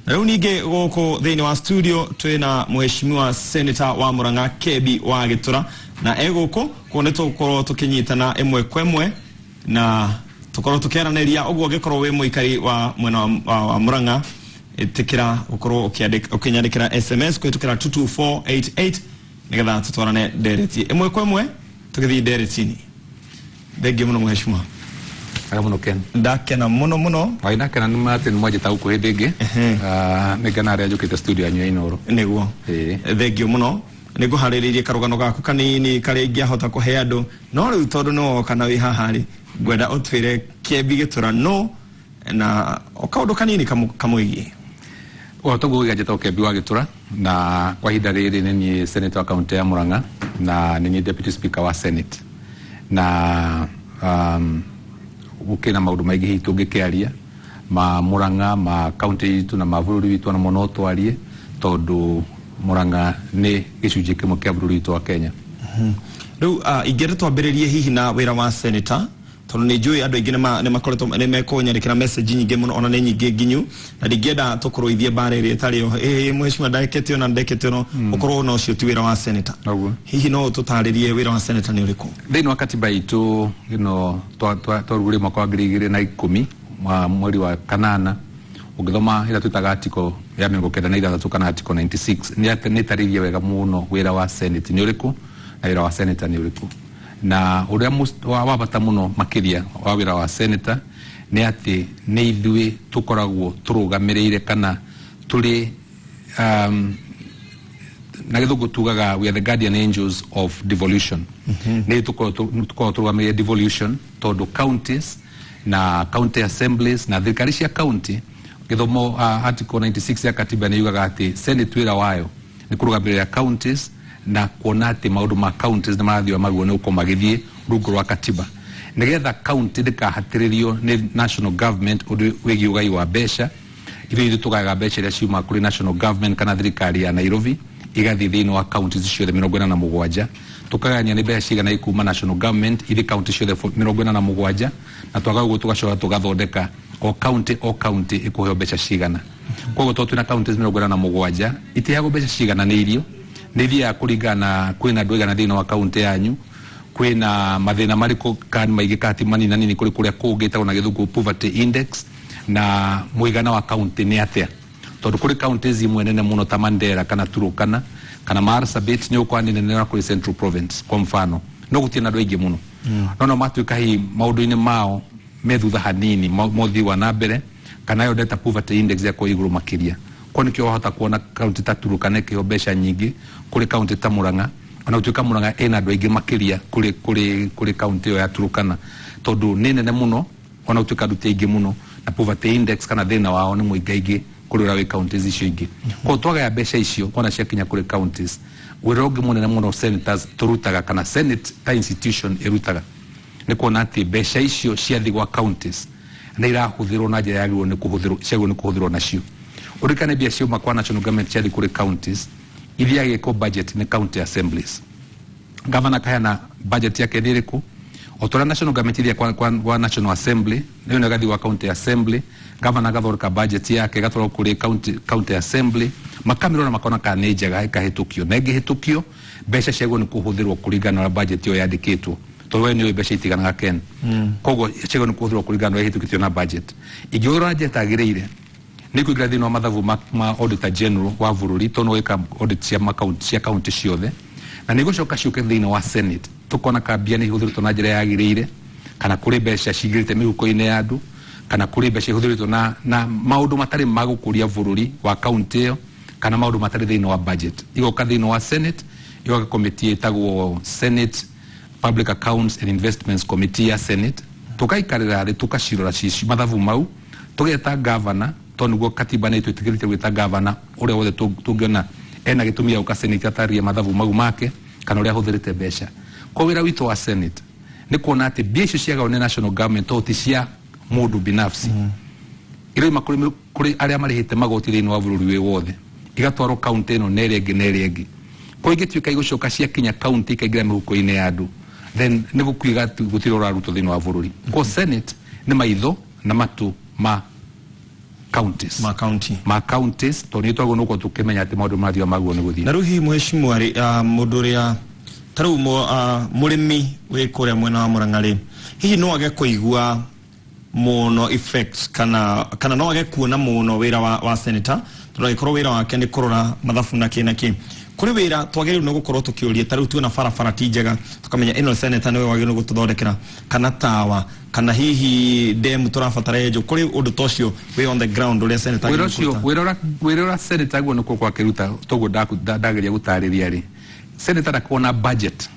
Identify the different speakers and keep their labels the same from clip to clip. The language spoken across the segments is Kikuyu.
Speaker 1: Na rĩu ningĩ gũkũ thĩinĩ wa studio twĩna mheshimiwa senator wa Murang'a Kebi wa Gĩtũra, na e gũkũ kuo nĩ tũgũkorwo tũkĩnyitana ĩmwe kwa ĩmwe na tũkorwo tũkĩaranĩria. Ũguo ũngĩkorwo wĩ mũikari wa mwena wa Murang'a, ĩtĩkĩra gũkorwo ũkĩnyandĩkĩra SMS kũhĩtũkĩra 22488 nĩgetha tũtwarane ndereti ĩmwe kwa ĩmwe. Tũgĩthiĩ ndereti-inĩ, thengiũ mũno mheshimiwa.
Speaker 2: Wega mũno, Ken.
Speaker 1: Ndakena mũno mũno.
Speaker 2: Wai nakena nĩ atĩ nĩ mwanjĩta gũkũ hĩndĩ ĩngĩ. Ah, nĩ ngena harĩa njũkĩte studio yanyu ya Inooro.
Speaker 1: Nĩguo. Thengiũ mũno. Nĩ ngũharĩrĩirie karũgano gaku kanini karĩa ingĩahota kũhe andũ, no rĩu tondũ nĩ woka na wĩ haha rĩ, ngwenda ũtwĩre Kĩembi Gĩtũra no na o kaũndũ kanini kamwĩgiĩ.
Speaker 2: O toguo gĩga njĩtagwo Kembi wa Gĩtũra, na kwa ihinda rĩrĩ nĩ niĩ senator wa kaunti ya Murang'a na nĩ niĩ deputy speaker wa Senate, na gũkĩrĩ na maũndũ maingĩ hihi tũngĩkĩaria ma Murang'a, ma kaunti itũ na ma bũrũri witũ, ona no twarie tondũ Murang'a nĩ gĩcunjĩ kĩmwe kĩa bũrũri witũ wa Kenya.
Speaker 1: Rĩu ingĩenda twambĩrĩrie hihi na wĩra wa senator, tondũ nĩ njũĩ andũ aingĩ nĩ makoretwo nĩ mekũnyandĩkĩra message nyingĩ mũno, ona nĩ nyingĩ nginyu, na ndingĩenda tũkũrũithie mbara ĩrĩa ĩtarĩ ho, ĩĩ mheshimiwa ndekete ona ndekete ona ũkorwo na ũcio ti wĩra wa senator. Hihi no ũtũtarĩrie wĩra wa senator nĩ ũrĩkũ?
Speaker 2: Thĩinĩ wa katiba itũ ĩno twarugũria mwaka wa 2010 mweri wa kanana, ũngĩthoma ĩrĩa twĩtaga article ya 96 kana article 96, nĩ ĩtarĩirie wega mũno wĩra wa Senate nĩ ũrĩkũ na wĩra wa senator nĩ ũrĩkũ. Na ũrĩa wa bata mũno makĩria wa wĩra wa senator nĩ atĩ nĩ ithuĩ tũkoragwo tũrũgamĩrĩire kana tũrĩ na gĩthũngũ tugaga we are the guardian angels of devolution. Nĩ tũkoragwo tũrũgamĩrĩire devolution, tondũ counties na county assemblies na thirikari cia county gĩthomo, article 96 ya katiba nĩ yugaga atĩ Senate wĩra wayo nĩ kũrũgamĩrĩra counties na kuona atĩ maũndũ ma counties nĩ marathiĩ maguo nĩ gũkorwo magĩthiĩ rungu rwa katiba, nĩgetha county ndĩkahatĩrĩrio nĩ national government ũndũ wĩgiĩ ũgai wa mbeca. Ithuĩ tũgayaga mbeca iria ciuma kũrĩ national government kana thirikari ya Nairobi igathiĩ thĩinĩ wa counties ciothe 47. Tũkagayania nĩ mbeca cigana ikuma national government ithi county ciothe 47, na twaga ũguo tũgacoka tũgathondeka o county o county ĩkũheo mbeca cigana. Koguo tondũ twĩna counties 47, itiheagwo mbeca cigananĩirio, nĩ ithiaga kũringana na kwĩna andũ aigana thĩinĩ wa county yanyu, kwĩna mathĩna marĩkũ, kana maingĩ kana ti manini nini kũrĩ kũrĩa kũngĩ, ĩtagwo na gĩthũngũ poverty index, na mũigana wa county nĩ atĩa, tondũ kũrĩ counties imwe nene mũno ta Mandera kana Turukana kana Marsabit, nĩ ũkora nĩ nene na kũrĩ Central Province kwa mfano, no gũtirĩ na andũ aingĩ mũno, no matuĩka hihi maũndũ-inĩ mao me thutha hanini mothii wa na mbere kana yo ndeta poverty index yakorwo igũrũ makĩria. Kwa nĩkĩo wahota kuona kaunti ta Turukana ĩkĩheo mbeca nyingĩ kũrĩ kaunti ta Murang'a, ona gũtuĩka Murang'a ĩna andũ aingĩ makĩria kũrĩ kaunti ĩyo ya Turukana, tondũ nĩ nene mũno ona gũtuĩka andũ ti aingĩ mũno na poverty index kana thĩna wao nĩ mũingaingĩ kũrĩ ũrĩa wĩ counties icio ingĩ. Koguo twagaya mbeca icio ona ciakinya kũrĩ counties, wĩra ũngĩ mũnene mũno senators tũrutaga kana Senate ta institution ĩrutaga nĩ kuona atĩ mbeca icio ciathiĩ gwa counties nĩ irahũthĩrwo na njĩra yagĩrĩirwo nĩ kũhũthĩrwo, ciagĩrĩirwo nĩ kũhũthĩrwo nacio. Ũririkane mbia ciauma kwa national government ciathiĩ kũrĩ counties, ithiaga ĩkwo budget nĩ county assemblies. Gavana akaheana budget yake nĩ ĩrĩkũ, o ta ũrĩa national government ithiaga kwa national assembly, nayo nĩ ĩgathiĩ gwa county assembly. Gavana agathondeka budget yake, ĩgatwarwo kũrĩ county assembly, makamĩrora, makona kana nĩ njega, ĩkahĩtũkio, na ĩngĩhĩtũkio mbeca ciagĩrĩirwo nĩ kũhũthĩrwo kũringana na ũrĩa budget ĩyo yandĩkĩtwo, tondũ we nĩũĩ mbeca itiganaga, Ken. Koguo ciagĩrĩirwo nĩ kũhũthĩrwo kũringana na ũrĩa ĩhĩtũkĩtio na budget. Ingĩhũthĩrwo na njĩra ĩtagĩrĩire, nĩ kũingĩra thĩinĩ wa mathabu ma auditor general wa bũrũri, tondũ nĩ gwĩka audit cia makaunti, cia kaunti ciothe, na nĩ igũcoka ciũke thĩinĩ wa Senate, tũkona kana mbia nĩ ihũthĩrĩtwo na njĩra yagĩrĩire, kana kũrĩ mbeca cingĩrĩte mĩhuko-inĩ ya andũ, kana kũrĩ mbeca ihũthĩrĩtwo na maũndũ matarĩ ma gũkũria bũrũri wa kaunti ĩyo, kana maũndũ matarĩ thĩinĩ wa budget. Igoka thĩinĩ wa Senate, igoka committee ĩtagwo Senate Public Accounts and Investments Committee ya Senate, tũgaikarĩra thĩ tũkacirora cici mathabu mau, tũgeta gavana, tondũ nĩguo katiba nĩ ĩtwĩtĩkĩrĩtie gwĩta gavana ũrĩa wothe tũngĩona ena gĩtũmi gĩa gũka Senate atarĩrie mathabu mau make kana ũrĩa ahũthĩrĩte mbeca. Kwa wĩra witũ wa Senate nĩ kuona atĩ mbia icio ciagawo nĩ national government, tondũ ti cia mũndũ binafsi, iroima kũrĩ arĩa marĩhĩte magoti thĩinĩ wa bũrũri wĩ wothe, igatwarwo kaunti ĩno na ĩrĩa ĩngĩ na ĩrĩa ĩngĩ. Kwa ingĩtuĩka igũcoka ciakinya kaunti ikaingĩra mĩhuko-inĩ ya andũ, then nĩ gũkuiga atĩ gũtirĩ ũrarutwo thĩinĩ wa bũrũri. Kwa Senate nĩ maitho na matũ ma counties.
Speaker 1: Ma county.
Speaker 2: Ma counties, tondũ nĩ twagĩrĩirwo nĩ gũkorwo tũkĩmenya atĩ maũndũ marathiĩ magwo nĩ gũthiĩ.
Speaker 1: Na rĩu hihi mũheshimiwa rĩ, mũndũ ũrĩa ta rĩu mũrĩmi wĩ kũrĩa mwena wa Murang'a rĩ, hihi no age kũigua mũno effect kana no age kuona mũno wĩra wa senator, tondũ angĩkorwo wĩra wake nĩ kũrora mathabu na kĩ na kĩ, kũrĩ wĩra twagĩrĩirwo nĩ gũkorwo tũkĩũria. Ta rĩu tuona barabara ti njega, tũkamenya ĩno senator nĩwe wagĩrĩirwo nĩ gũtũthondekera, kana tawa, kana hihi demu tũrabatara yenjwo. Kũrĩ ũndũ ta ũcio wĩ on the ground ũrĩa senator
Speaker 2: wĩra
Speaker 1: agĩrĩirwo
Speaker 2: ũcio
Speaker 1: kũruta?
Speaker 2: Wĩra ũrĩa senator guo nĩkuo kwakĩruta toguo ndageria gũtarĩria rĩ, senator ndakoragwo na budget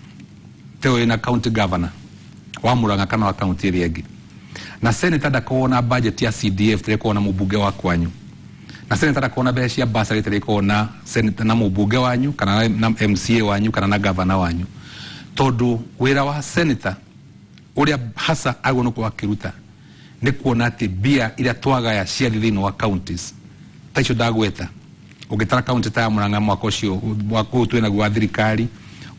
Speaker 2: ta ĩyo ĩna county governor wa Murang'a kana wa county ĩrĩa ĩngĩ, na senator ndakoragwo na budget ya CDF ta ĩkoragwo na mũmbunge wa kwanyu, na senator ndakoragwo na mbeca cia bursary ta ĩkoragwo na senator na mũmbunge wanyu kana na MCA wanyu kana na governor wanyu, tondũ wĩra wa senator ũrĩa hasa agwo nĩ akĩruta nĩ kuona atĩ mbia iria twagaya ciathiĩ thĩinĩ wa counties ta icio ndagweta. Ũngĩtara county ta ya Murang'a, mwaka ũcio, mwaka ũyũ twĩnaguo wa thirikari,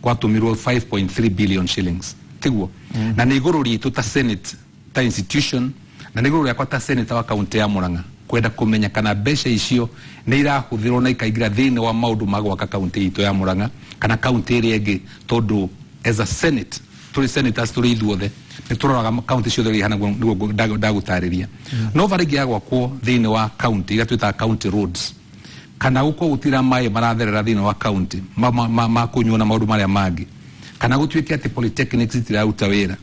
Speaker 2: gwatũmirwo 5.3 billion shillings, tiguo? Na nĩ igũrũ ritũ ta senate, ta institution, na nĩ igũrũ rĩakwa ta senator wa county ya Murang'a kwenda kũmenya kana mbeca icio nĩ irahũthĩrwo na ikaingĩra thĩinĩ wa maũndũ ma gwaka county itũ ya Murang'a kana county ĩrĩa ĩngĩ, tondũ as a senate, tũrĩ senators, tũrĩ ithuothe nĩ tũroraga county ciothe ũrĩa ihana. Nĩguo ndagũtarĩria, no bara ĩngĩ ya gwakwo thĩinĩ wa county iria twĩtaga county roads, kana gũkorwo gũtira maĩ maratherera thĩinĩ wa county ma kũnyuo na maũndũ marĩa mangĩ, kana gũtuĩke atĩ polytechnics itiraruta wĩra,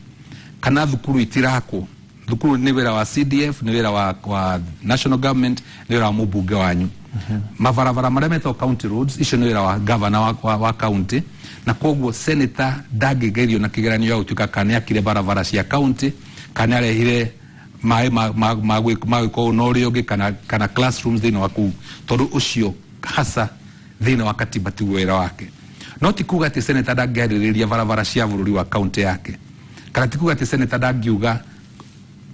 Speaker 2: kana thukuru itirakwo. Thukuru nĩ wĩra wa CDF, nĩ wĩra wa national government, nĩ wĩra wa mũmbunge wanyu. Mabarabara marĩa metagwo county roads, icio nĩ wĩra wa governor wa county, na koguo senator ndangĩgerio na kĩgeranio ya gũtuĩka kana nĩ akire barabara cia county, kana nĩ arehire maĩ ma gwĩka ũũ na ũrĩa ũngĩ, kana classrooms thĩinĩ wa kũu, tondũ ũcio hasa thĩinĩ wa katiba tiguo wĩra wake. No ti kuga atĩ senator ndangĩarĩrĩria barabara cia bũrũri wa county yake, kana ti kuga atĩ senator ndangiuga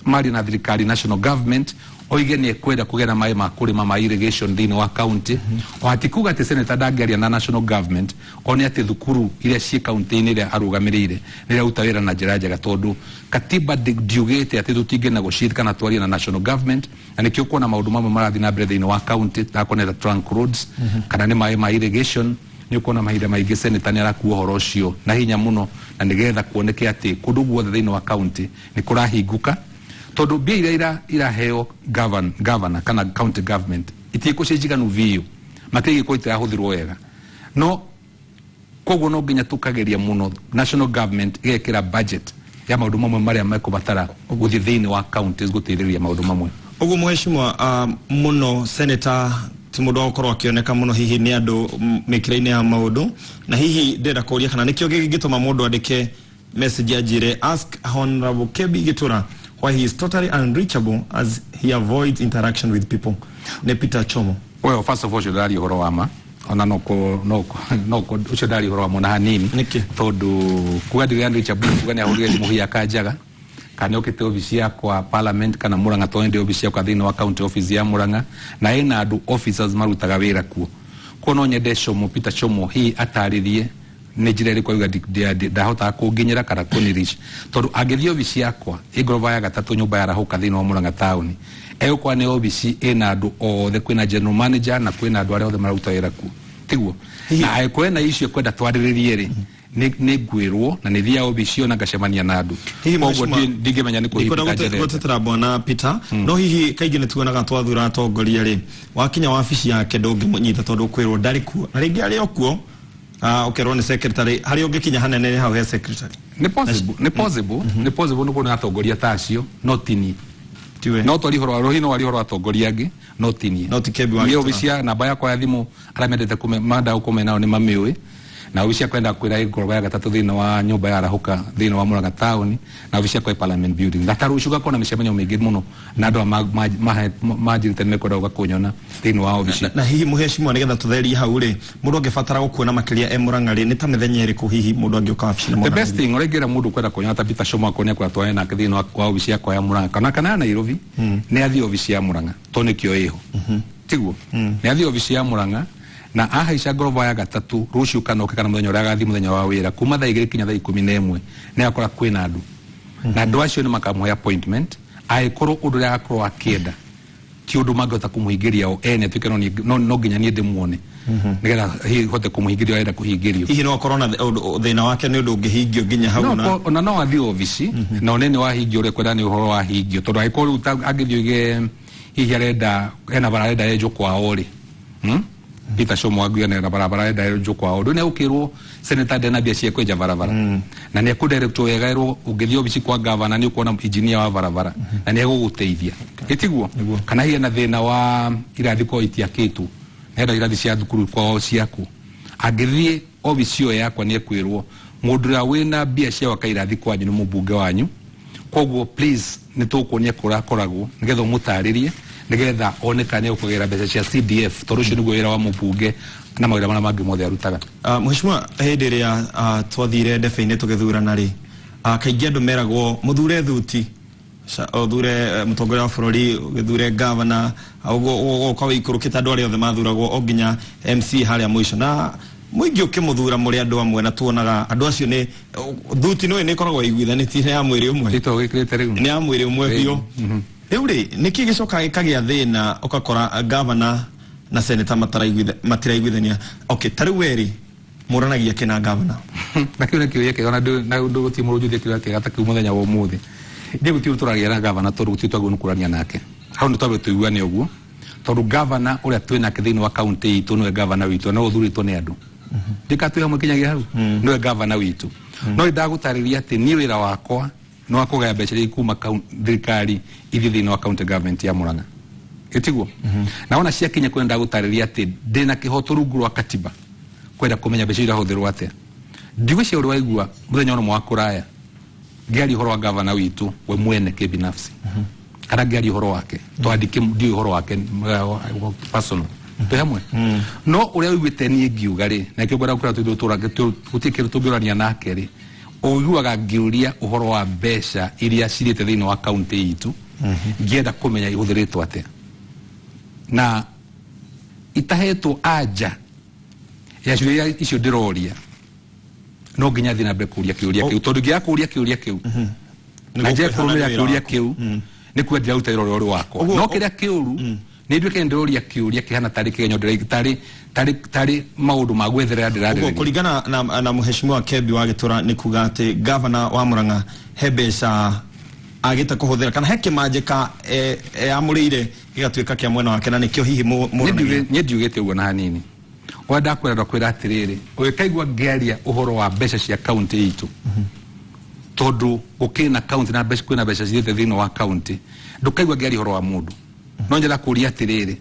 Speaker 2: maria na thirikari, national government, oige nĩ ekwenda kũgĩa na maĩ ma kũrĩma ma irrigation thĩinĩ wa county. O ti kuga atĩ senator ndangĩaria na national government one atĩ thukuru iria ciĩ county-inĩ ĩrĩa arũgamĩrĩire nĩ iraruta wĩra na njĩra njega, tondũ katiba ndiugĩte atĩ tũtingĩ negotiate kana twarie na national government. Na nĩkĩo kuona maũndũ mamwe marathiĩ na mbere thĩinĩ wa county takoneta trunk roads kana nĩ maĩ ma irrigation, nĩ ũkuona mahinda maingĩ senator nĩ arakua ũhoro ũcio na hinya mũno, na nĩgetha kuoneke atĩ kũndũ guothe thĩinĩ wa county nĩ kũrahingũka, tondũ mbia iria iraheo governor kana county government itiĩkũ ciĩ njiganu biũ, makĩria ingĩkorwo itirahũthĩrwo wega. No koguo no nginya tũkageria mũno national government ĩgekĩra budget ya maũndũ mamwe marĩa mekũbatara gũthiĩ thĩinĩ wa counties gũteithĩrĩria maũndũ mamwe.
Speaker 1: Ũguo mũheshimiwa, mũno senator ti mũndũ wa gũkorwo akĩoneka mũno hihi nĩ andũ mĩkĩra-inĩ ya maũndũ, na hihi ndĩrenda kũria kana nĩkĩo gĩngĩtũma mũndũ andĩke message anjĩre, "Ask Honorable Kebi Gitura why he is totally unreachable as he avoids interaction with people." Nĩ Peter Chomo.
Speaker 2: Well, first of all, ũcio ndaria ũhoro wa ma ona noko ũcio ndaria ũhoro wa ma ona hanini.
Speaker 1: Nĩkĩ?
Speaker 2: Tondũ kuga ndire unreachable, kuga nĩ ahũrire thimũ hihi akanjaga, kana nĩ okĩte obici yakwa parliament kana Murang'a, tondũ ndĩ obici yakwa thĩinĩ wa county office ya Murang'a na ĩna andũ officers marutaga wĩra kuo. Kuo no nyende Chomo, Peter Chomo, hihi atarĩrie nĩ njĩra ĩrĩkũ auga ndahotaga kũnginyĩra kana kũni reach, tondũ angĩthiĩ obici yakwa ĩ ngoroba ya gatatũ, nyũmba ya Rahũka, thĩinĩ wa Murang'a taũni, egũkora nĩ obici ĩna andũ othe, kwĩna general manager na kwĩna andũ arĩa othe mararuta wĩra kuo, tiguo? Na angĩkorwo ena issue kwenda twarĩrĩrie rĩ, nĩ ngwĩrwo na nĩ thiaga obici ĩyo na ngacemania na andũ.
Speaker 1: Hihi
Speaker 2: Koguo
Speaker 1: mheshimiwa,
Speaker 2: ndingĩmenya nĩ
Speaker 1: ndikwenda
Speaker 2: kũhithika njerete.
Speaker 1: Gũtetera bwana Peter, no hihi kaingĩ nĩ tuonaga twathura atongoria rĩ, wakinya wabici yake ndũngĩmũnyita tondũ ũkwĩrwo ndarĩ kuo, na rĩngĩ arĩ o kuo, ũkerwo nĩ secretary. Harĩa ũngĩkinya hanene nĩ hau he secretary.
Speaker 2: Nĩ possible nĩ kuona atongoria ta acio, no tini
Speaker 1: Tiwe.
Speaker 2: No twari horo rohi, no wari horo atongoria angĩ, no tinie.
Speaker 1: No ti Kebi wa
Speaker 2: Nĩ
Speaker 1: Gĩtura.
Speaker 2: obici ya namba yakwa ya thimũ, arĩa mendete menda kũmenya nao nĩ mamĩũĩ, na obici yakwa enda kwĩra ĩ ngoroba ya gatatũ thĩinĩ wa nyũmba ya Arahũka thĩinĩ wa Murang'a taũni, na obici yakwa ĩ Parliament building. Na ta rũciũ gakorwo na mĩcemanio mĩingĩ mũno na andũ aya manjĩrĩte nĩ mekwenda gũka kũnyona thĩinĩ wa obici.
Speaker 1: Na hihi mũheshimiwa, nĩgetha tũtherie hau rĩ, mũndũ angĩbatara gũkuona makĩria e Murang'a rĩ, nĩ ta mĩthenya ĩrĩkũ hihi mũndũ angĩũka wabici na
Speaker 2: The
Speaker 1: mwana?
Speaker 2: best thing ũrĩa ingĩra mũndũ kwenda kuona ta Peter Shomo, akorwo nĩ akwenda twane nake thĩinĩ wa obici yakwa ya Murang'a kana ya Nairobi, nĩ athiĩ obici ya Murang'a tondũ nĩkĩo ĩho, tiguo? Nĩ athiĩ obici ya Murang'a na ahaica ngoroba ya gatatũ rũciũ kana oke kana mũthenya ũrĩa agathiĩ, mũthenya wa wĩra, kuma thaa 2 kinya thaa 11, nĩ akora kwĩna andũ, na andũ acio nĩ makamũhe appointment angĩkorwo ũndũ ũrĩa agakorwo akĩenda. Ti ũndũ mangĩhota kũmũhingĩria o ene atuĩke no nginya niĩ ndĩmuone nĩgetha hihi hote kũmũhingĩria arenda kũhingĩrio.
Speaker 1: Hihi no akorwo na thĩna wake nĩ ũndũ ũngĩhingio nginya hau?
Speaker 2: No
Speaker 1: na
Speaker 2: ona no athiĩ obici na one nĩ wahingio ũrĩa kwenda nĩ ũhoro wahingio, tondũ angĩkorwo rĩu angĩthiĩ oige hihi arenda ena bara arenda enjwo kwao rĩ, Peter Shomo anguia na barabara arenda enjwo kwao, ndũ nĩ egũkĩrwo senator ndena mbia cia kwenja barabara, na nĩ ekũdirectwo wega erwo ũngĩthiĩ obici kwa gavana nĩ ũkuona engineer wa barabara na nĩ egũgũteithia, ĩtiguo?
Speaker 1: Nĩguo.
Speaker 2: Kana hihi ena thĩna wa irathi kwao itiakĩtwo, nenda irathi cia thukuru kwao ciakwo, angĩthiĩ obici ĩyo yakwa nĩ ekwĩrwo mũndũ ũrĩa wĩna mbia cia gwaka irathi kwanyu nĩ mũmbunge wanyu, koguo please nĩ tũkuonia kũrĩa akoragwo nĩgetha ũmũtarĩrie nĩgetha one kana nĩ ũkũgĩra mbeca cia CDF, tondũ ũcio nĩguo wĩra wa mũmbunge na mawĩra marĩa mangĩ mothe arutaga.
Speaker 1: Mheshimiwa, hĩndĩ ĩrĩa twathire ndebe-inĩ tũgĩthurana rĩ, kaingĩ andũ meragwo mũthure thuti, ũthure mũtongoria wa bũrũri, ũgĩthure gavana, ũguo ũgoka wĩikũrũkĩte andũ arĩa othe mathuragwo o nginya MC harĩa mũico, na mũingĩ ũkĩmũthura mũrĩ andũ amwe, na tuonaga andũ acio nĩ thuti nĩ nĩ ĩkoragwo ĩiguithanĩtie ya mwĩrĩ ũmwe.
Speaker 2: Rĩtwa wĩkĩrĩte rĩu.
Speaker 1: Nĩ ya mwĩrĩ ũmwe biũ. Rĩu rĩ, nĩkĩ gĩcokaga gĩkagĩa thĩna ũgakora gavana na seneta matiraiguithania? Okay, ta rĩu we rĩ, mũranagia kĩ na gavana?
Speaker 2: Na kĩu nĩ kĩũria kĩega, na ndũgũtirĩ mũrũnjũthie kĩũria kĩega ta kĩu mũthenya wa ũmũthĩ. Ithuĩ gũtirĩ ũndũ tũragĩa na gavana, tondũ gũtirĩ twagĩrĩirwo nĩ kũrania nake hau. Nĩ twambe tũiguane ũguo, tondũ gavana ũrĩa twĩ nake thĩinĩ wa kaunti itũ nĩwe gavana witũ na ũthurĩtwo nĩ andũ. Ndika twĩ hamwe kinyagia hau, nĩwe gavana witũ. No nĩndagũtarĩria atĩ niĩ wĩra wakwa nĩ wa kũgaya mbeca iria kuma thirikari ithiĩ thĩinĩ wa county government ya Murang'a, ĩtiguo? Na wona ciakinya kũrĩa, ndagũtarĩria atĩ ndĩna kĩhoto rungu rwa katiba kwenda kũmenya mbeca irahũthĩrwo atĩa. Ndigwĩciria ũrĩ waigua mũthenya ũmwe wa kũraya ngĩaria ũhoro wa gavana witũ we mwene kĩbinafsi kana ngĩaria ũhoro wake, twandike ndiũĩ ũhoro wake personal. Twĩ hamwe? No ũrĩa ũiguĩte niĩ ngiuga rĩ, na kĩo ngwenda gũkwĩra, tũndũ gũtirĩ kĩndũ tũngĩũrania nake rĩ, ũiguaga ngĩũria ũhoro wa mbeca iria cirĩte thĩinĩ wa kaunti itũ, ngĩenda kũmenya ihũthĩrĩtwo atĩa, na itahetwo anja ya ciũria icio ndĩroria, no nginya thiĩ na mbere kũria kĩũria kĩu, tondũ ingĩaga kũria kĩũria kĩu na njage kũrũmĩrĩra kĩũria kĩu, nĩ kuga ndiraruta wĩra ũrĩa ũrĩ wakwa. No kĩrĩa kĩũru nĩ nduĩke ndĩroria kĩũria kĩhana tarĩ kĩgenyo, tarĩ maũndũ ma gwetherera
Speaker 1: Ũguo
Speaker 2: ndĩrarĩrĩria.
Speaker 1: Kũringana na mheshimiwa Kebi wa Gĩtũra, nĩ kuga atĩ gavana wa Murang'a he mbeca agĩte kũhũthĩra kana he kĩmanjĩka eyamũrĩire gĩgatuĩka kĩa mwena wake, na nĩkĩo hihi mũranagia?
Speaker 2: Niĩ ndiugĩte ũguo na hanini. Ũrĩa ndakwĩra, ndakwĩra atĩrĩrĩ, ũgĩkaigua ngĩaria ũhoro wa mbeca cia kaunti itũ, tondũ gũkĩrĩ na kaunti na mbeca, kwĩna mbeca cirĩte thĩinĩ wa kaunti, ndũkaigua ngĩaria ũhoro wa mũndũ. No nyenda kũria atĩrĩrĩ,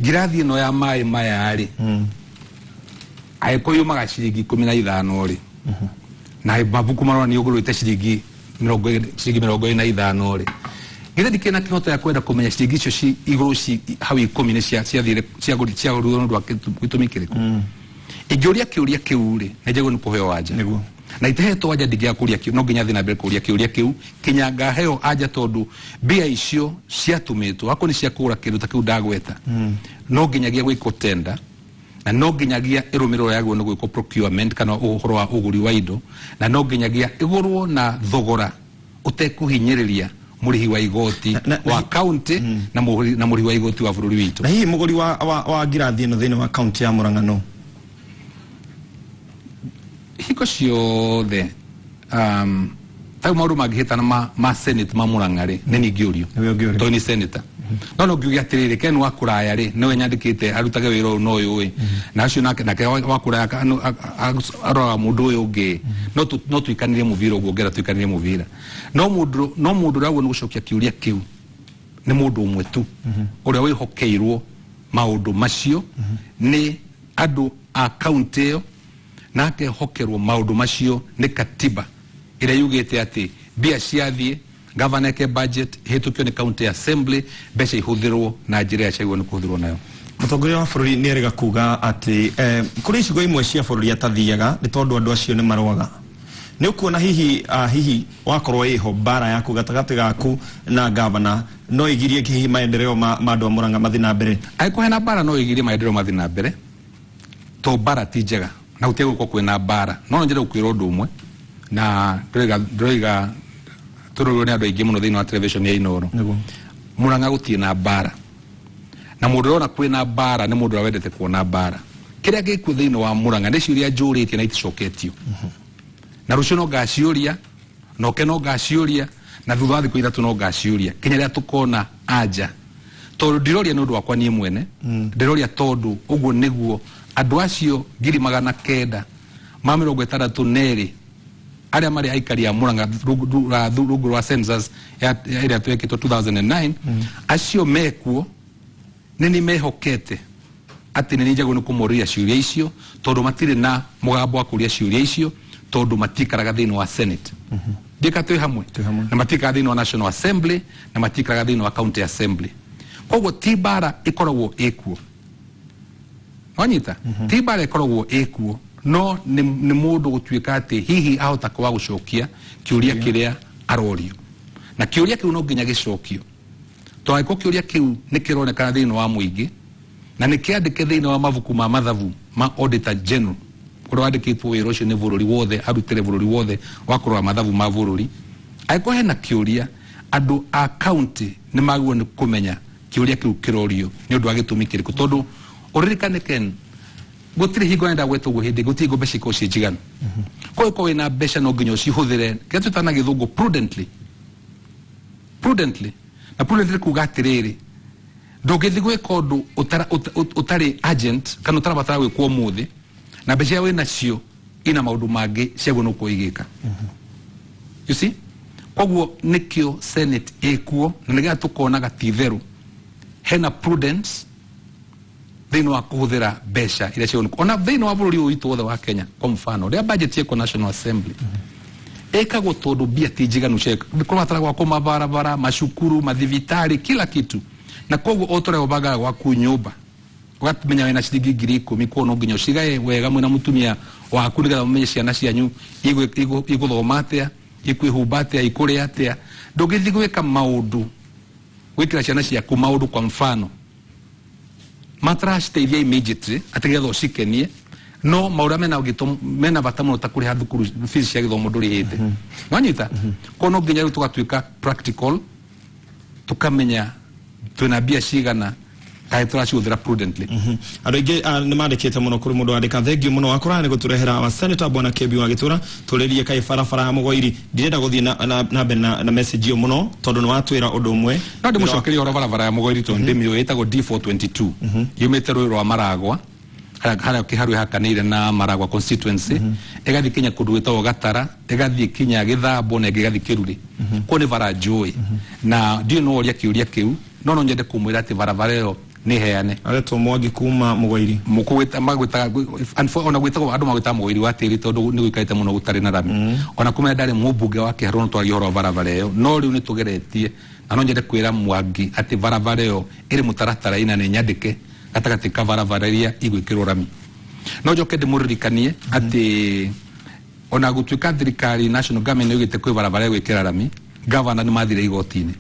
Speaker 2: ngirathi ĩno ya maĩ maya rĩ, angĩkorwo yumaga ciringi 15 rĩ, na mabuku maronania ũgũrĩte ciringi 25 rĩ, githĩ ndikĩrĩ na kĩhoto ya kwenda kũmenya ciringi icio ci igũrũ ci hau 10 nĩ ciathire ciagũrirwo nĩ ũndũ wa gĩtũmi kĩrĩkũ? Ingĩũria kĩũria kĩu rĩ, nĩ njagĩrĩirwo nĩ kũheo anja. Na itehetwo anja, ndingĩaga kũria kĩu, no nginya thiĩ na mbere kũria kĩũria kĩu kinya ngaheo anja, tondũ mbia icio ciatũmĩtwo akorwo nĩ cia kũgũra kĩndũ ta kĩu ndagweta, no nginyagia gwĩkwo tender, na no nginyagia ĩrũmĩrĩrwo yagĩrĩirwo nĩ gwĩkwo procurement kana ũhoro wa ũgũri wa indo, na no nginyagia ĩgũrwo na thogora ũtekũhinyĩrĩria mũrĩhi wa igoti wa kaunti na mũrĩhi wa igoti wa bũrũri witũ.
Speaker 1: Na hihi mũgũri wa ngirathi ĩno thĩinĩ wa kaunti ya Murang'a no?
Speaker 2: Hingo ciothe ta rĩu maũndũ mangĩhĩtana ma senate ma Murang'a rĩ, nĩ ningĩũrio.
Speaker 1: Nĩwe ũngĩũrio.
Speaker 2: Tondũ nĩ senator. No ngiuge atĩrĩrĩ, Ken wa kũraya rĩ, nĩwe nyandĩkĩte arutage wĩra ũyũ na ũyũ ĩ, na acio nake wa kũraya aroraga mũndũ ũyũ ũngĩ. No tuikanĩrie mũbira ũguo ngera tuikanĩrie mũbira, no mũndũ ũrĩa agwo nĩ gũcokia kĩũria kĩu nĩ mũndũ ũmwe tu ũrĩa wĩhokeirwo maũndũ macio nĩ andũ a kaunti ĩyo, na akehokerwo maũndũ macio nĩ katiba ĩrĩa yugĩte atĩ mbia ciathiĩ, gavana eke budget, ĩhĩtũkio nĩ county assembly, mbeca ihũthĩrwo na njĩra ĩrĩa ciagĩrĩirwo nĩ kũhũthĩrwo nayo.
Speaker 1: Mũtongoria wa bũrũri nĩ erĩga kuga atĩ kũrĩ icigo imwe cia bũrũri atathiaga nĩ tondũ andũ acio nĩ marũaga. Nĩ ũkuona hihi wakorwo ĩho mbara yaku gatagatĩ gaku na gavana no igirie hihi maendeleo ma andũ a Murang'a mathiĩ na mbere?
Speaker 2: Angĩkorwo hena mbara, no ĩgirie maendeleo mathiĩ na mbere, to mbara ti njega na gũtiagĩrĩirwo gũkorwo kwĩna mbara. No nyende gũkwĩra ũndũ ũmwe, na ndĩroiga tũrorwo nĩ andũ aingĩ mũno thĩinĩ wa television ya Inooro. Murang'a gũtirĩ na mbara. Na mũndũ ũrona kwĩna mbara nĩ mũndũ ũrĩa wendete kuona mbara. Kĩrĩa gĩkuo thĩinĩ wa Murang'a nĩ ciũria njũrĩtie na iticoketio. Na rũciũ no ngaciũria, na ũke no ngaciũria, na thutha wa thikũ 3 no ngaciũria kinya rĩrĩa tũkona anja. Tondũ ndiroria nĩ ũndũ wakwa niĩ mwene, ndĩroria tondũ ũguo nĩguo andũ acio 962 arĩa marĩ aikari a Murang'a rungu rwa census ĩrĩa twekĩtwo 2009, acio mekuo nĩ nĩ mehokete atĩ nĩ njagĩrĩirwo nĩ kũmoria ciũria icio tondũ matirĩ na mũgambo wa kũria ciũria icio tondũ matikaraga thĩinĩ wa Senate. Ndĩka twĩ hamwe, na matikaraga thĩinĩ wa National Assembly, na matikaraga thĩinĩ wa County Assembly. Koguo ti mbara ĩkoragwo ĩkuo, wanyita? Ti mbara ĩkoragwo ĩkuo, no nĩ mũndũ gũtuĩka atĩ hihi ahota kwaga gũcokia kĩũria kĩrĩa arorio, na kĩũria kĩu no nginya gĩcokio, tondũ angĩkorwo kĩũria kĩu nĩ kĩronekana thĩinĩ wa mũingĩ na nĩ kĩandĩke thĩinĩ wa mabuku ma mathabu ma Auditor General ũrĩa wandĩkĩtwo wĩra ũcio nĩ bũrũri wothe, arutĩre bũrũri wothe wa kũrora mathabu ma bũrũri, angĩkorwo hena kĩũria, andũ a county nĩ magĩrĩirwo nĩ kũmenya kĩũria kĩu kĩrorio nĩ ũndũ wa gĩtũmi kĩrĩkũ. Tondũ ũririkane Ken, gũtirĩ hingo nenda gwetwo ũguo hĩndĩ, gũtirĩ hingo mbeca ikoragwo ciĩ njiganu. Koguo ũkorwo wĩna mbeca no nginya ũcihũthĩre kĩrĩa twĩtaga na gĩthũngũ prudently. Prudently, na prudently kuga atĩrĩrĩ, ndũngĩthiĩ gwĩka ũndũ ũtarĩ urgent kana ũtarabatara gwĩkwo ũmũthĩ, na mbeca iria wĩnacio ina maũndũ mangĩ ciagwo nĩ gũkorwo igĩka. You see, koguo nĩkĩo Senate ĩkuo, na nĩgetha tũkonaga ti itherũ hena prudence thĩinĩ wa kũhũthĩra mbeca iria ciagwo. Ona thĩinĩ wa bũrũri ũyũ witũ wothe wa Kenya, kwa mfano, rĩrĩa budget yekwo National Assembly ĩkagwo tondũ mbia ti njiganu cia kũrabatara gwakwo mabarabara, macukuru, mathibitarĩ, kila kitu. Na koguo o tũrĩa ũbangaga gwaku nyũmba ũgamenya wĩna ciringi 10,000, koguo no nginya ũcigae wega mwĩna mũtumia waku nĩgetha mũmenye ciana cianyu igũthoma atĩa, ikwĩhumba atĩa, ikũrĩa atĩa. Ndũngĩthiĩ gwĩka maũndũ, gwĩkĩra ciana ciaku maũndũ kwa mfano mataraciteithia immediately atĩ getha ũcikenie, no maũndũ mena gĩtũmi mena bata mũno ta kũrĩha thukuru fees cia gĩthomo ndũrĩhĩte, wanyita? Koguo no nginya rĩu tũgatuĩka practical, tũkamenya twĩna mbia cigana, kaĩ tũracihũthĩra prudently.
Speaker 1: Andũ aingĩ nĩ mandĩkĩte mũno. Kũrĩ mũndũ wandĩka, "Thengiũ mũno wakũraya nĩ gũtũrehera wa Senator Bwana Kebi wa Gĩtũra, tũrĩrie kaĩ barabara ya Mũgoiri." Ndirenda gũthiĩ na mbere na message ĩyo mũno tondũ nĩ watwĩra ũndũ ũmwe.
Speaker 2: No ndĩmũcokerie ũhoro barabara ya Mũgoiri tondũ ndĩmĩũĩ. Ĩtagwo D422, yumĩte rũĩ rwa Maragwa harĩa Kĩharũ ĩhakanĩire na Maragwa constituency, ĩgathiĩ kinya kũndũ gwĩtagwo Gatara, ĩgathiĩ kinya Gĩthambo, na ĩngĩ ĩgathiĩ Kĩrurĩ. Kũu nĩ bara njũĩ, na ndiũĩ no ũria kĩũria kĩu, no nyende kũmwĩra atĩ barabara ĩyo nĩ heane.
Speaker 1: Aretwo Mwangi kuma Mũgoiri.
Speaker 2: Mũkũgwĩta magwĩtaga ona gwĩtagwo andũ magwĩtaga Mũgoiri wa tĩri tondũ nĩ gũikarĩte mũno gũtarĩ na rami. Ona kuma ndarĩ mũmbunge wa Kĩharũ no twaragia ũhoro wa barabara ĩyo, no rĩu nĩ tũgeretie, na no nyende kwĩra Mwangi atĩ barabara ĩyo ĩrĩ mũtaratara-inĩ na nĩ nyandĩke gatagatĩ ka barabara iria igwĩkĩrwo rami. No njoke ndĩmũririkanie atĩ ona gũtuĩka thirikari, national government, nĩ yugĩte kwĩ barabara ĩgwĩkĩra rami, gavana nĩ mathire igoti-inĩ,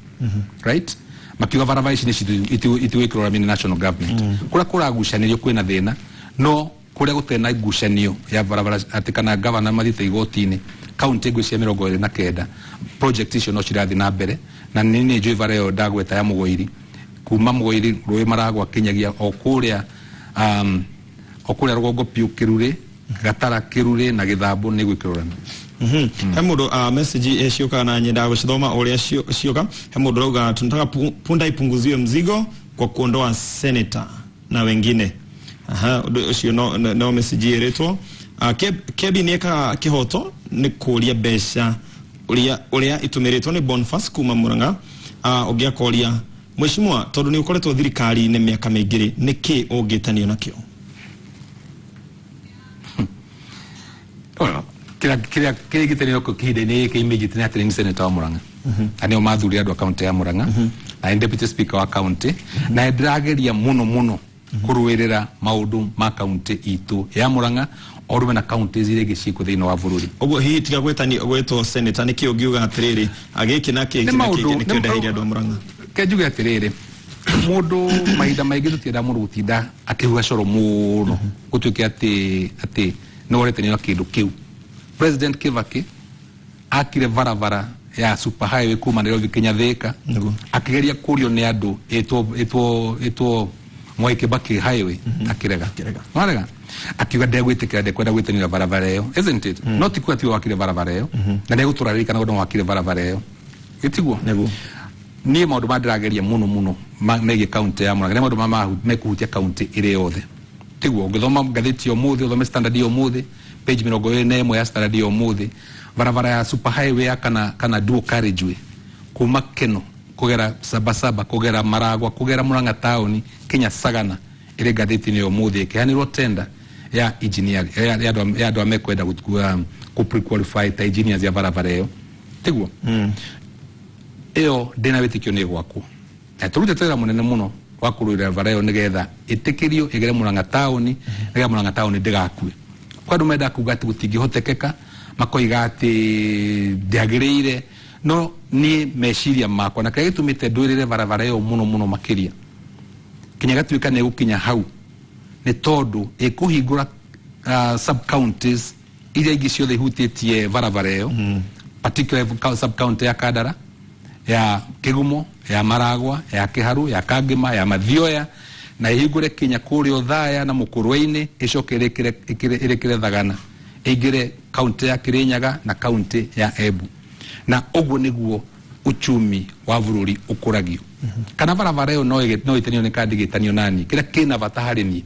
Speaker 2: right, makiuga barabara ici nĩ itigwĩkĩrwo rami nĩ national government. Kũrĩa kũragucanĩrio kwĩna thĩna, no kũrĩa gũtarĩ na ngucanio ya barabara atĩ kana gavana mathiĩte igoti-inĩ, kaunti ngwĩciria 29 project icio no cirathiĩ na mbere. Na nĩ njũĩ bara ĩyo ndagweta ya Mũgoiri, kuma Mũgoiri rũĩ Maragwa kinyagia o kũrĩa o kũrĩa rũgongo piũ, Kĩrurĩ, Gatara, Kĩrurĩ na Gĩthambo, nĩ gwĩkĩrwo rami.
Speaker 1: He mũndũ message ciũkaga na nyendaga gũcithoma ũrĩa cioka. He mũndũ ũrauga, "Tunataka punda ipunguziwe mzigo kwa kuondoa senator na wengine." Aha, ũndũ ũcio no message ĩrĩtwo. Kebi nĩ ekaga kĩhoto nĩ kũria mbeca ũrĩa itũmĩrĩtwo. Nĩ Boniface kuma Murang'a. Ũngĩ akoria, "Mheshimiwa, tondũ nĩ ũkoretwo thirikari-inĩ mĩaka mĩingĩ rĩ, nĩ kĩ ũngĩtanio nakĩo?"
Speaker 2: Well, kĩrĩa kĩgĩtanio kĩhinda-inĩ gĩkĩ immediate nĩ atĩ nĩ senator wa Murang'a, na nĩo mathurire andũ a kaunti ya Murang'a, na nĩ deputy speaker wa kaunti, na nĩ ndĩrageria mũno mũno kũrũĩrĩra maũndũ ma kaunti itũ ya Murang'a o rũme na kaunti iria ingĩ ciĩkuo thĩinĩ wa bũrũri.
Speaker 1: Ũguo hihi tiga gwĩtani gwĩtwo senator, nĩ kĩ ũngiuga atĩrĩrĩ, gĩkĩ na kĩ
Speaker 2: Nĩ
Speaker 1: na kĩ
Speaker 2: maũndũ
Speaker 1: nĩkĩo ndeheire andũ a Murang'a?
Speaker 2: Ke njuge atĩrĩrĩ, mũndũ mahinda maingĩ tũtiendaga mũndũ gũtinda akĩhuha coro mũno gũtuĩke atĩ nĩ woretanio na kĩndũ kĩu. President Kibaki akire barabara ya super highway kuma Nairobi kinya Thika. Akĩgeria kũrio nĩ andũ ĩtwo Mwai Kibaki highway akĩrega.
Speaker 1: Akĩrega.
Speaker 2: Warega akiuga ndegwĩtĩkĩra, ndekwenda gwĩtanĩra barabara ĩyo, isn't it? No ti kuga tiwe wakire barabara ĩyo na ndegũtũra ririkana ũndũ wakire barabara ĩyo, ĩtiguo?
Speaker 1: Nĩguo.
Speaker 2: Niĩ maũndũ ma ndĩrageria mũno mũno megiĩ kaunti ya Murang'a nĩ maũndũ ma mekũhutia kaunti ĩrĩ yothe, tiguo? Ũngĩthoma ngathĩti ya ũmũthĩ, ũthome Standard ya ũmũthĩ, page 21 ya Standard ya ũmũthĩ, barabara ya super highway ya kana dual carriageway kuma Keno kũgera Sabasaba, kũgera Maragwa, kũgera Murang'a taũni kinya Sagana ĩrĩ ngathĩti-inĩ ya ũmũthĩ, ĩkĩheanĩrwo tender ya engineer ya andũ arĩa mekwenda kũ pre-qualify ta engineers ya barabara ĩyo, tiguo? Ĩyo ndĩna wĩtĩkio nĩ ĩgwakwo na tũrutĩte wĩra mũnene mũno wa kũrũĩrĩra bara ĩyo nĩgetha ĩtĩkĩrio ĩgere Murang'a taũni, nĩgetha Murang'a taũni ndĩgakue. Kwa andũ mendaga kuga atĩ gũtingĩhotekeka, makoiga atĩ ndĩagĩrĩire, no niĩ meciria makwa na kĩrĩa gĩtũmĩte ndũĩrĩre barabara ĩyo mũno mũno makĩria kinya gatuĩka nĩ ĩgũkinya hau nĩ tondũ ĩkũhingũra sub counties iria ingĩ ciothe ihutĩtie barabara ĩyo, particularly sub county ya Kandara, ya Kĩgumo, ya Maragwa, ya Kĩharu, ya Kangĩma, ya Mathioya, na ĩhingũre kinya kũrĩa Othaya na Mũkũrwe-inĩ, ĩcoke ĩrĩkĩre Thagana, ĩingĩre kaunti ya Kĩrĩnyaga na kaunti ya Embu. Na ũguo nĩguo uchumi wa bũrũri ũkũragio. Kana barabara ĩyo no ĩtanio nĩ kandi gĩtanio nani, kĩrĩa kĩna bata harĩ niĩ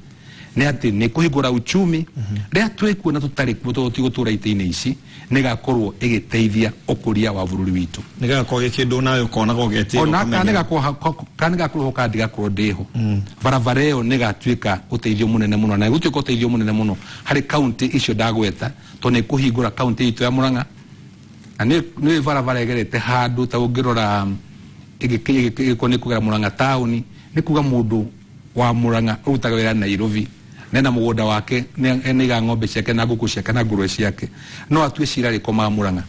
Speaker 2: nĩ atĩ nĩ kũhingũra uchumi. Rĩrĩa twĩkuo na tũtarĩ kuo, tondũ tigũtũra itĩ-inĩ ici, nĩ ĩgakorwo ĩgĩteithia ũkũria wa bũrũri witũ.
Speaker 1: Nĩ gagakorwo gĩ kĩndũ nawe ũkonaga ũgetĩra.
Speaker 2: Ona kana
Speaker 1: ũkamenya.
Speaker 2: Nĩ gakorwo ho kana ndigakorwo ndĩho, barabara ĩyo nĩ ĩgatuĩka ũteithio mũnene mũno, na ĩgũtuĩka ũteithio mũnene mũno harĩ kaunti icio ndagweta, tondũ nĩ ĩkũhingũra kaunti itũ ya Murang'a. Na nĩ barabara ĩgerete handũ ta ũngĩrora ĩgĩkorwo nĩ kũgera Murang'a taũni, nĩ kuga mũndũ wa Murang'a ũrutaga wĩra Nairobi nena mũgũnda wake, nĩaigaga ng'ombe ciake na ngũkũ ciake na ngũrwe ciake, no atue cira rĩkomaga Murang'a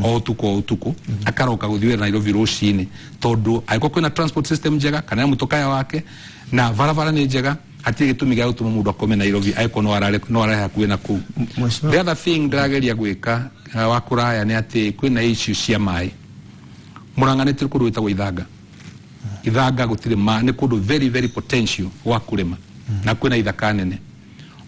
Speaker 2: o ũtukũ o ũtukũ, akaroka gũthiĩ wĩra Nairobi rũcinĩ, tondũ angĩkorwo kwĩna transport system njega kana ya mũtũkaya wake na barabara nĩ njega, hatirĩ gĩtũmi gĩa gũtũma mũndũ akome Nairobi angĩkorwo no arare hakuhĩ na kũu.
Speaker 1: Mheshimiwa.
Speaker 2: The other thing ndĩrageria gwĩka wa kũraya nĩ atĩ kwĩna issue cia maĩ. Murang'a nĩ tũrĩ kũndũ gwĩtagwo Ithanga. Ithanga gũtirĩ ma, nĩ kũndũ very very potential gwa kũrĩma na kwĩna ithaka nene.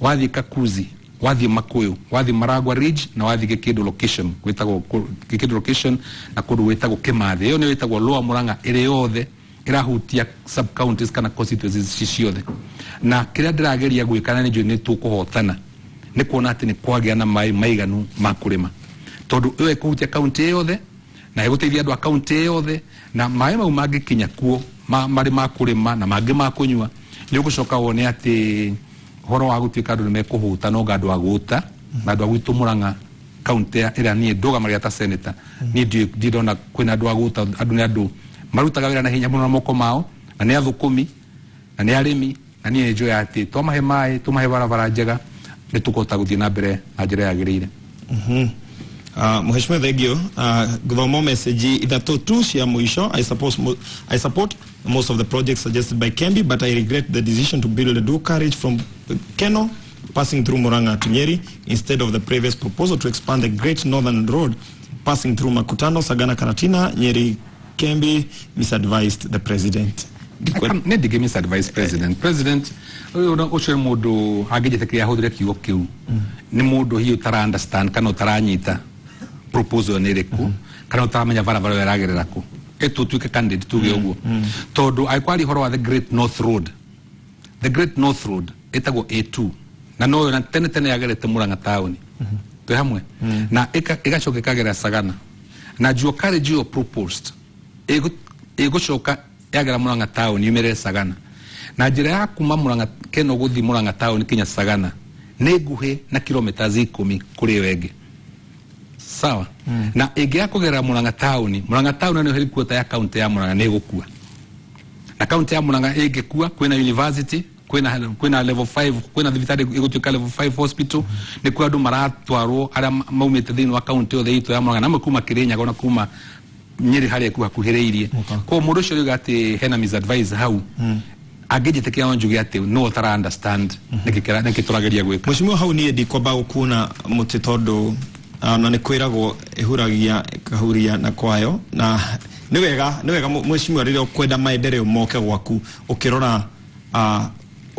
Speaker 2: Wathiĩ Kakuzi, wathiĩ Makuyu, wathiĩ Maragwa Ridge na wathiĩ Gĩkĩndũ location, gwĩtagwo Gĩkĩndũ location na kũndũ gwĩtagwo Kĩmathĩ, ĩyo nĩyo ĩtagwo Lower Murang'a ĩrĩ yothe, ĩrahutia sub counties kana constituencies ici ciothe. Na kĩrĩa ndĩrageria gwĩka, na nĩ njũĩ nĩ tũkũhotana, nĩ kuona atĩ nĩ kwagĩa na maĩ maiganu ma kũrĩma, tondũ ĩyo ĩkũhutia kaunti ĩyo yothe na ĩgũteithia andũ a kaunti ĩyo yothe. Na maĩ mau mangĩkinya kuo marĩ ma kũrĩma na mangĩ ma kũnyua, nĩ ũgũcoka wone atĩ ũhoro wa gũtuĩka andũ nĩ mekũhũta, no nga andũ a gũta na andũ a gwitũ Murang'a kaunti ĩrĩa niĩ ndũgamagĩra ta senator, niĩ ndirĩ ndona kwĩna andũ a gũta. Andũ nĩ andũ marutaga wĩra na hinya mũno na moko mao, na nĩ athũkũmi na nĩ arĩmi, na niĩ nĩ njũĩ atĩ twamahe maĩ, tũmahe barabara njega, nĩ tũkũhota gũthiĩ na mbere na njĩra yagĩrĩire.
Speaker 1: Mheshimiwa, thank you. Gũthoma message ithatũ tu cia mũico. I support most of the projects suggested by Kembi, but I regret the decision to build a dual carriage from Keno passing through Murang'a to Nyeri instead of the previous proposal to expand the Great Northern Road passing through Makutano, Sagana, Karatina, Nyeri. Kembi misadvised the president.
Speaker 2: Nĩ ndingĩ misadvise president. President ũyũ ũcio nĩ mũndũ angĩnjĩtĩkĩria ahũthĩre kiugo kĩu, nĩ mũndũ hihi ũtara understand kana ũtaranyita proposal nĩ ĩrĩkũ kana ũtaramenya barabara ĩyo ĩragerera kũ. Ĩtũ tuĩke candid, tuge ũguo, tondũ angĩkorwo aria ũhoro wa the Great North Road, the Great North Road ĩtagwo A2, na noyo na tene tene yagerete Murang'a taũni, twĩ hamwe, na ĩgacoka ĩkagera Sagana, na dual carriage ĩyo proposed ĩgũcoka yagera Murang'a taũni yumĩrĩre Sagana, na njĩra ya kuma Murang'a Keno gũthiĩ Murang'a taũni kinya Sagana nĩ nguhĩ na kilometers 10 kũrĩ ĩyo ĩngĩ, sawa? Na ĩngĩ ya kũgerera Murang'a taũni, Murang'a taũni nĩyo headquarter ya kaunti ya Murang'a, nĩ ĩgũkua. Na kaunti ya Murang'a ĩngĩkua, kwĩna university, kwĩna level 5, kwĩna thibitarĩ ĩgũtuĩka level 5 hospital, nĩ kuo andũ maratwarwo arĩa maumĩte thĩinĩ wa kaunti yothe itũ ya Murang'a, na amwe kuma Kĩrĩnyaga ona kuma Nyĩrĩ harĩa ĩkuhakuhĩrĩirie. Koguo mũndũ ũcio ũriuga atĩ hena misadvice hau, angĩnjĩtĩkĩra no njuge atĩ no ũtara understand nĩkĩ tũrageria gwĩka.
Speaker 1: Mheshimiwa, hau niĩ ndikwamba gũkuna mũtĩ, tondũ na nĩ kwĩragwo ĩhuragia ĩkahuria na kwayo, na nĩ wega mheshimiwa, rĩrĩa ũkwenda maendeleo moke gwaku, ũkĩrora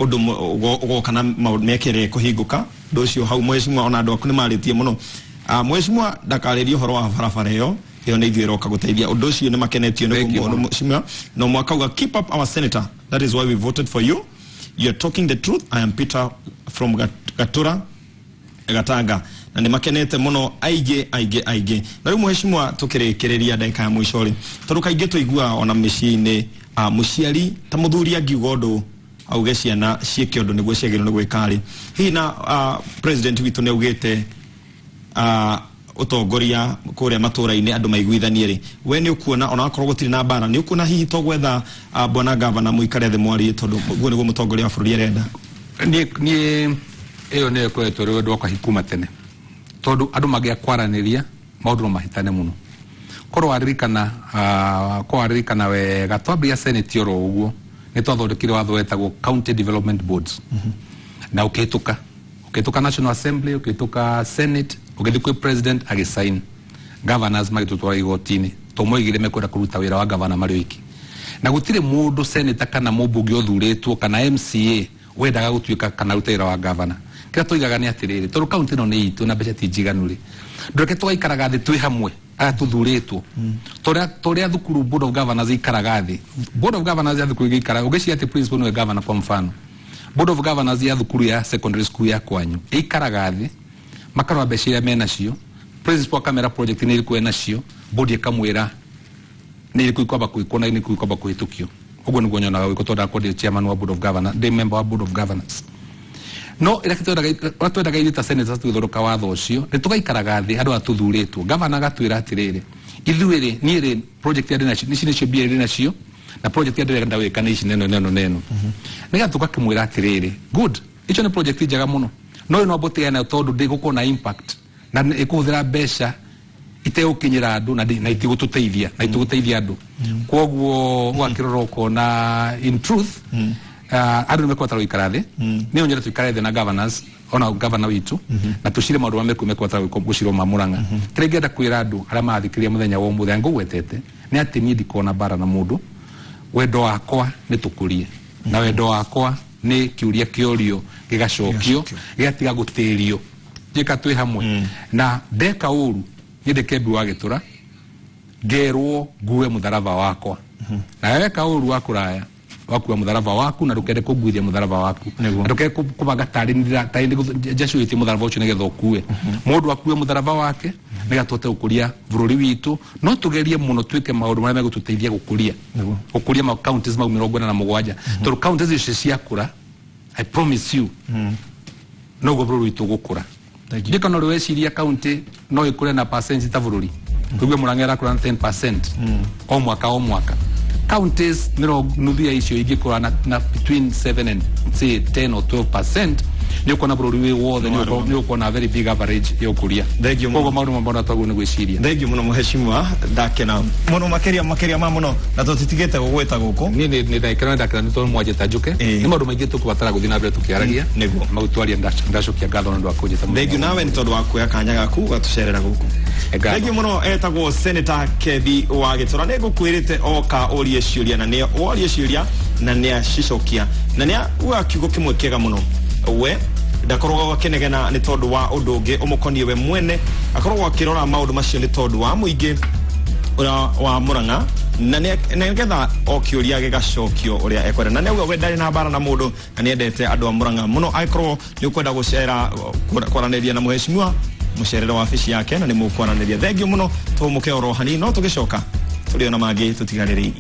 Speaker 1: Ũndũ ũgoka na maũndũ mĩeke ĩrĩa ĩkũhingũka. Ũndũ ũcio hau, mheshimiwa, ona andũ aku nĩ marĩtie mũno. Mheshimiwa ndakarĩrie ũhoro wa barabara ĩyo, ĩyo nĩ ithuĩ ĩroka gũteithia. Ũndũ ũcio nĩ makenetio
Speaker 2: Thank you
Speaker 1: nĩguo
Speaker 2: mũno.
Speaker 1: Mheshimiwa no mwaka uga, "Keep up, our senator, that is why we voted for you. You're talking the truth. I am Peter from Gatura Gatanga." Na nĩ makenete mũno aingĩ aingĩ aingĩ. Na rĩu, mheshimiwa, tũkĩrĩkĩrĩria ndagĩka ya mũico rĩ, tondũ kaingĩ tũiguaga ona mĩciĩ-inĩ, mũciari ta mũthuri angiuga ũndũ auge ciana ciĩke ũndũ nĩguo ciagĩrĩirwo nĩ gwĩka rĩ, hihi na president witũ nĩ augĩte ũtongoria kũrĩa matũra-inĩ andũ maiguithanie rĩ, we nĩ ũkuona ona wakorwo gũtirĩ na mbara, nĩ ũkuona hihi to gwetha bwana gavana mũikare thĩ mwarie, tondũ guo nĩguo mũtongoria wa bũrũri arenda?
Speaker 2: Niĩ ĩyo nĩyo ĩkoretwo ĩrĩ wendo wakwa kuma tene, tondũ andũ mangĩaga kwaranĩria maũndũ no mahĩtane mũno. Korwo waririkana wega, twambĩrĩria senate oro ũguo nĩ twathondekire watho wetagwo County Development Boards, na ũkĩhĩtũka National Assembly, ũkĩhĩtũka Senate, ũgĩthiĩ kwĩ president agĩsign. Governors magĩtũtwara igoti-inĩ to moigire mekwenda kũruta wĩra wa gavana marĩ oiki, na gũtirĩ mũndũ senator kana mũmbunge ũthurĩtwo kana MCA wendaga gũtuĩka kana rute wĩra wa gavana. Kĩrĩa tũigaga nĩ atĩrĩrĩ, tondũ kaunti ĩno nĩ itũ na mbeca ti njiganu rĩ, ndũreke tũgaikaraga thĩ twĩ hamwe aya tũthurĩtwo torĩa thukuru board of governors ikaraga thĩ. Board of governors ya thukuru ĩgĩikara, ũgĩciria atĩ principal nĩwe governor. Kwa mfano, board of governors ya thukuru ya secondary school ya kwanyu ĩikaraga thĩ, makarora mbeca iria menacio, principal akamera project nĩ ĩrĩkũ enacio, board ĩkamwĩra nĩ ĩrĩkũ ikwamba gwĩkwo na nĩ ĩrĩkũ ikwamba kũhĩtũkio. Ũguo nĩguo nyonaga gwĩkwo, tondũ ndakorwo ndĩ chairman wa board of governors, ndĩ member wa board of governors. No ĩrĩa ũrĩa twendaga ithuĩ ta senators tũgĩthondeka watho ũcio nĩ tũgaikaraga thĩ andũ aya tũthurĩtwo, gavana agatwĩra atĩrĩrĩ, ithuĩ rĩ, niĩ rĩ, project ĩrĩa ndĩnacio ici nĩcio mbia ndĩnacio, na project ĩrĩa ndĩrenda gwĩka nĩ ici neno neno neno, nĩgetha tũgakĩmwĩra atĩrĩrĩ, good, icio nĩ project njega mũno, no ĩno mbũtĩga nayo tondũ ndĩgũkorwo na impact na ĩkũhũthĩra mbeca itegũkinyĩra andũ na itigũtũteithia na itigũteithia andũ. Koguo ũgakĩrora ũkona in truth andũ nĩ mekũbatara gũikara thĩ. Nĩ nyende tũikare thĩ na governors, ona governor witũ, na tũcire maũndũ marĩa mekũbatara gũcirwo ma Murang'a. Kĩrĩa ingĩenda kwĩra andũ arĩa marathikĩrĩria mũthenya wa ũmũthĩ ngũgwetete nĩ atĩ niĩ ndikona mbara na mũndũ. Wendo wakwa nĩ tũkũrie, na wendo wakwa nĩ kĩũria kĩorio gĩgacokio, gĩgatiga gũtĩrio njĩka twĩ hamwe. Na ndeka ũru, niĩ ndĩ Kembi wa Gĩtũra, ngerwo ngue mũtharaba wakwa, na weka ũru wa kũraya wakua mũtharaba waku, na ndũkende kũnguithia mũtharaba waku. Na ndũkende kũbanga tarĩ njacũhĩtie mũtharaba ũcio nĩgetha ũkue. Mũndũ akue mũtharaba wake nĩgetha tũhote gũkũria bũrũri witũ. No tũgerie mũno twĩke maũndũ marĩa megũtũteithia gũkũria gũkũria ma counties mau 47, tondũ counties icio ciakũra, I promise you, noguo bũrũri witũ ũgũkũra.
Speaker 1: Thank you.
Speaker 2: Ndika no weciria county no ikũre na percent ta bũrũri, tũigue Murang'a ĩrakũra na 10% o mwaka o mwaka. Counties mĩrongo nuthu ya icio ingĩkũra na between 7 and say 10 or 12%, nĩ ũkuona bũrũri wĩ wothe nĩ ũkuona a very big average ya ũkũria.
Speaker 1: Thank you mũno.
Speaker 2: Koguo maũndũ mamwe twagĩrĩirwo nĩ gwĩciria.
Speaker 1: Thengiũ mũno, mheshimiwa, ndakena mũno makĩria makĩria ma mũno, na tũtitigĩte gũgwĩta gũkũ.
Speaker 2: Niĩ nĩ ndakena, ndakena nĩ tondũ mwanjĩta njũke. Nĩ maũndũ maingĩ tũkũbatara gũthiĩ na mbere tũkĩaragia. Mau twaria, ndacokia ngatho nĩ ũndũ wa kũnjĩta mũthenya
Speaker 1: Thengiũ
Speaker 2: wa
Speaker 1: nawe nĩ tondũ wa kuoya kanya gaku ũgatũcerera gũkũ.
Speaker 2: Ngatho.
Speaker 1: Thengiũ mũno. Etagwo Senator Kebi wa Gĩtũra. Nĩ ngũkwĩrĩte oka ũrie ciũria, na nĩ worie ciũria na nĩ acicokia, na nĩ auga kiugo kĩmwe kĩega mũno: we ndakoragwo akĩnegena nĩ tondũ wa ũndũ ũngĩ ũmũkoniĩ we mwene, akoragwo akĩrora maũndũ macio nĩ tondũ wa mũingĩ ũrĩa wa Murang'a, na nĩgetha o kĩũria gĩgacokio ũrĩa ekwenda. Na nĩauga we ndarĩ na mbara na mũndũ, na nĩendete andũ a Murang'a mũno. Angĩkorwo nĩ ũkwenda gũcera kwaranĩria na mheshimiwa, mũcerere wabici yake na nĩ mũkwaranĩria. Thengiũ mũno, tũmũke oro hanini, no tũgĩcoka tũrĩ ona mangĩ tũtigarĩrĩirie.